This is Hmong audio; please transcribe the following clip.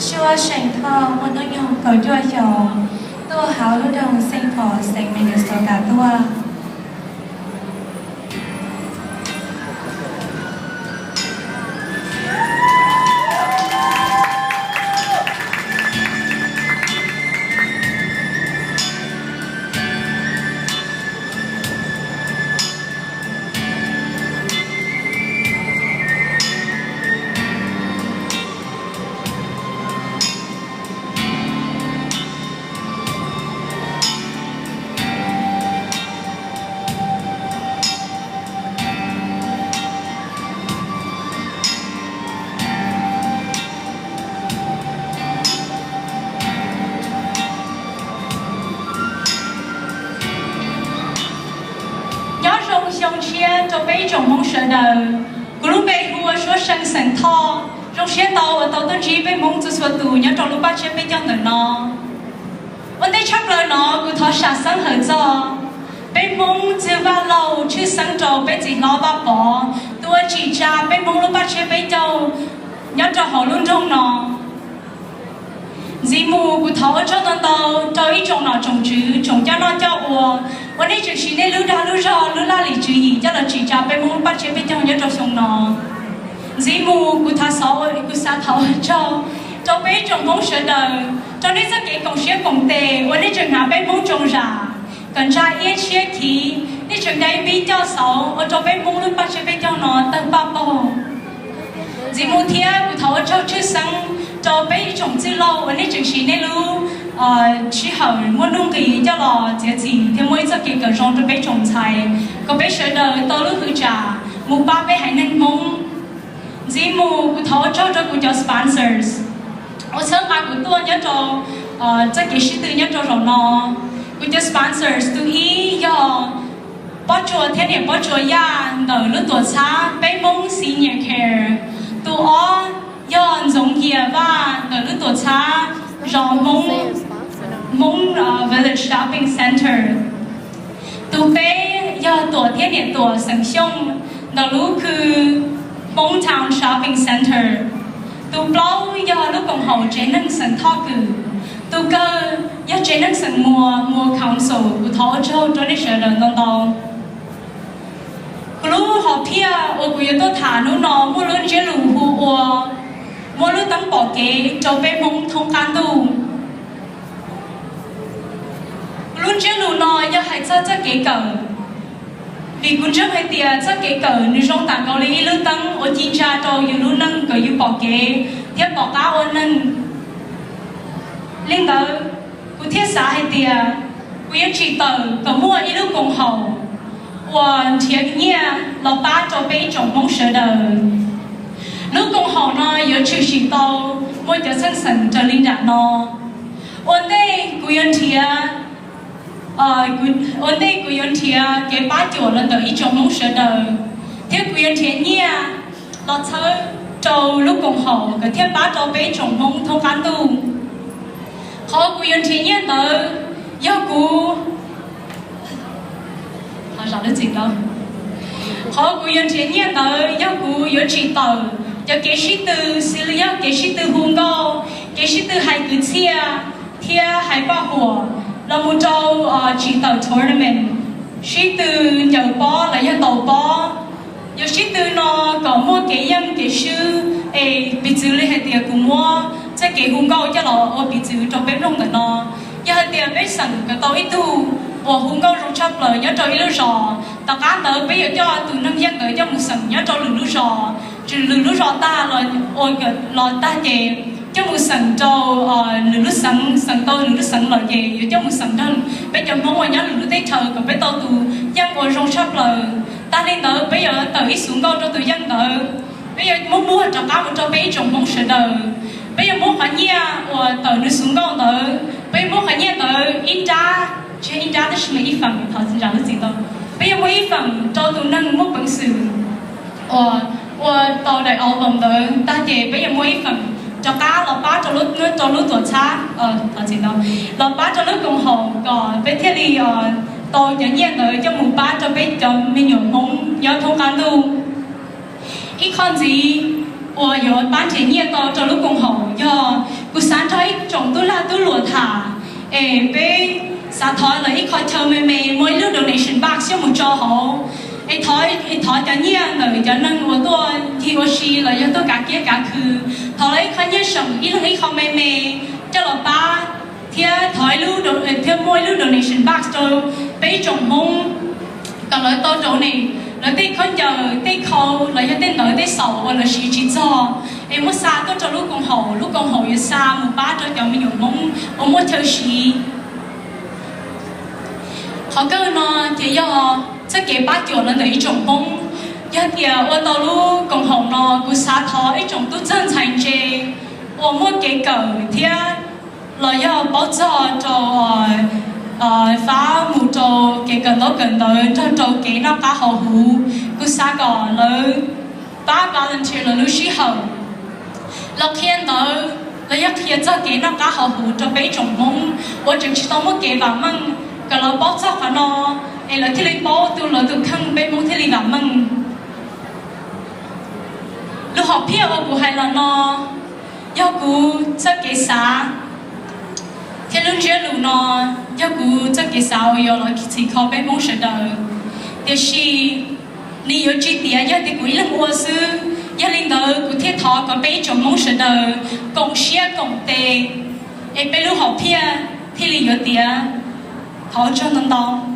Suav Xeem Thoj muaj hnub nyoog kaum cuaj xyoos, tuaj hauv lub nroog Saint Paul, xeev Minnesota tuaj. Nyob zoo xyoo tshiab rau peb ib tsoom Hmoob sawv daws. Kuv lub npe hu ua Suav Xeem Thoj. Zoo siab ntau uas tau tuaj ntsib peb Hmoob txhua txhua tus nyob rau lub paj tsiab peb caug ntawm no. Ua ntej tshaj plaws no kuv thov sam xeeb hawm txog peb Hmoob txwj Vaj Lauj, tshwj xeeb rau peb txiv hlob Vaj Pov, tus uas tsim tsa peb Hmoob lub paj tsiab peb caug nyob rau hauv lub nroog no. Ntxiv mus kuv thov ua tsaug ntau ntau rau ib tsoom nom tsoom tswv, tsoom coj noj coj ua, uas nej tseem siv nej lub dag lub zog, lub laj lim tswv yim coj los tsim tsa peb Hmoob lub paj tsiab peb caug nyob rau xyoo no. Ntxiv mus kuv thov xov, kuv xav thov ua tsaug rau peb ib tsoom Hmoob sawv daws, rau nej txoj kev koom siab koom tes uas nej tseem hnav peb Hmoob tsoom zam kom ntsa iab tshiab khiv, nej tseem nqa ib pib coj xauv ua rau peb Hmoob lub paj tsiab peb caug no tawg paj paug. Ntxiv mus thiab kuv thov ua tsaug tshwj xeeb rau peb ib tsoom txwj laug uas nej tseem siv nej lub sij hawm muaj nuj nqis coj los txiav txim thiab muaj ib txoj kev kawm zoo rau peb tsoom ntxhais, kom peb sawv daws tau lub hwv tsam mus pab peb haiv neeg Hmoob. Ntxiv mus kuv thov ua tsaug rau kuv cov sponsors. Ua txhawb nqa kuv tuaj nyob rau txoj kev sib tw nyob rau zaum no. Kuv cov sponsors tus ib yog Pob Tsuas thiab niam Pob Tsuas Yaj ntawm lub tuam txhab Peb Hmoob Senior Care. Tus ob yog Ntxoov Yias Vaj ntawm lub tuam txhab zos Hmoob, Hmoob Village Shopping Center. Tus peb yog Tuam thiab niam Tuam xeem Xyooj ntawm lub khw Hmoob Town Shopping Center. Tus plaub yog lub koom haum tsev neeg xeem Thoj Kws. Tus kawg yog tsev neeg xeem Muas, Muas Council. Kuv thov ua tsaug rau nej sawv daws ntau ntau. Kuv lub hom phiaj uas kuv yuav tuaj tham hnub no muaj lub ntsiab lus hu ua muab lub teeb pom kev rau peb Hmoob thoob qab ntuj. Kuv lub ntsiab lus no yog hais txog txoj kev kawm, vim kuv ntseeg hais tias txoj kev kawm nws zoo tas nkaus li ib lub teeb uas ci ntsa rau yus lub neej kom yus pom kev thiab pom qab ua neeg. Li ntawd, kuv thiaj xav hais tias kuv yuav tsim tawm kom muaj ib lub koom haum uas nrhiav nyiaj los pab rau peb ib tsoom Hmoob sawv daws. Lub koom haum no yuav tshwm sim tau muaj cov txheej xeem raws li nram no. Ua ntej kuv yuav nrhiav, ua ntej kuv yuav nrhiav kev pab cuam los ntawm ib tsoom Hmoob sawv daws, thiab kuv yuav nrhiav nyiaj los txhawb rau lub koom haum kom thiaj pab rau peb ib tsoom Hmoob thoob qab ntuj. Qhov kuv yuav nrhiav nyiaj ntawd yog kuv, qhov kuv yuav nrhiav nyiaj ntawd yog kuv yuav tsim tawm cov kev sib tw, xws li yog kev sib tw hu nkauj, kev sib tw hais kwv txhiaj thiab hais paj huam, los mus rau tsim tawm tournament, sib tw ncaws pob los yog ntaus pob. Yog sib tw no kom muaj kev yeej kev swb, es piv txwv li hais tias kuv muab txoj kev hu nkauj coj los ua piv txwv rau peb mloog ntawm no. Yog hais tias peb xeem kom tau ib tug uas hu nkauj zoo tshaj plaws nyob rau ib lub zos, tom qab ntawd peb yuav coj tus neeg yeej ntawd coj mus xeem nyob rau lwm lub zos, lwm lub zos tag los, los tag ces coj mus xeem rau lwm lub xeev, xeem tau lwm lub xeev lawm ces yuav coj mus xeem rau peb cov Hmoob uas nyob lwm lub teb chaws kom peb tau tus yeej uas zoo tshaj plaws. Tag li ntawd peb yuav tawm ib xuv nkauj rau tus yeej ntawd, peb yuav muab muag rov qab mus rau peb ib tsoom Hmoob sawv daws. Peb yuav muab qhov nyiaj uas tawm nws xuv nkauj ntawd, peb yuav muab qhov nyiaj ntawd ib nrab, tsis yog ib nrab tab sis mas ib feem, thov txim ntawm lub txim tau, peb yuav muab ib feem rau tus neeg muaj peev xwm uas ua tau daim album ntawd tag ces peb yuav muab ib feem rov qab los pab rau lub, rau lub tuam txhab, thov txim tau, los pab rau lub koom haum kom peb thiaj li tau cov nyiaj ntawd coj mus pab rau peb cov me nyuam Hmoob nyob thoob qab ntuj. Ib qho ntxiv uas yuav pab nrhiav nyiaj tau rau lub koom haum yog kuv tub luam tham, es peb xav thov lawv ib qho chaw me me muaj ib lub donation box coj mus tso hauv, es thov, es thov cov nyiaj ntawm cov neeg uas tuaj ncig ua si los yog tuaj kav kiab kav khw, thov lawv ib qho nyiaj seem ib leeg ib qho me me coj los pab, thiab thov ib lub, thiab muaj ib lub donation box rau peb ib tsoom Hmoob kom lawv tau donate lawv tej khaub ncaws, tej khau los yog tej ntawv tej xaus uas lawv siv tsis txog, es muab xa tuaj rau lub koom haum, lub koom haum yuav xa mus pab rau cov me nyuam Hmoob uas muaj chaw siv. Qhov kawg no ces yog txoj kev pab cuam los ntawm ib tsoom Hmoob. Yog tias ua tau lub koom haum no, kuv xav thov ib tsoom tub txawg ntxhais ntse uas muaj kev kawm thiab los yog paub txog rau, fab mus rau kev kawm ntaub kawm ntawv nrog rau kev noj qab haus huv, kuv xav kom lawv pab volunteer lawv lub sij hawm los qhia ntawv los yog qhia txog kev noj qab haus huv rau peb ib tsoom Hmoob uas tseem tsis tau muaj kev vam meej, kom lawv paub txog qhov no, es lawv thiaj li paub tu lawv tus kheej, peb Hmoob thiaj li vam meej. Lub hom phiaj uas kuv hais los no yog kuv txoj kev xav, thiab lub ntsiab lus no yog kuv txoj kev xav uas yuav los txhim kho peb Hmoob sawv daws. Tiam sis nws yuav tsis tiav yog tias kuv ib leeg ua xwb. Yog li ntawd kuv thiaj thov kom peb ib tsoom Hmoob sawv daws koom siab koom tes, es peb lub hom phiaj thiaj li yuav tiav. Thov ua tsaug ntau ntau.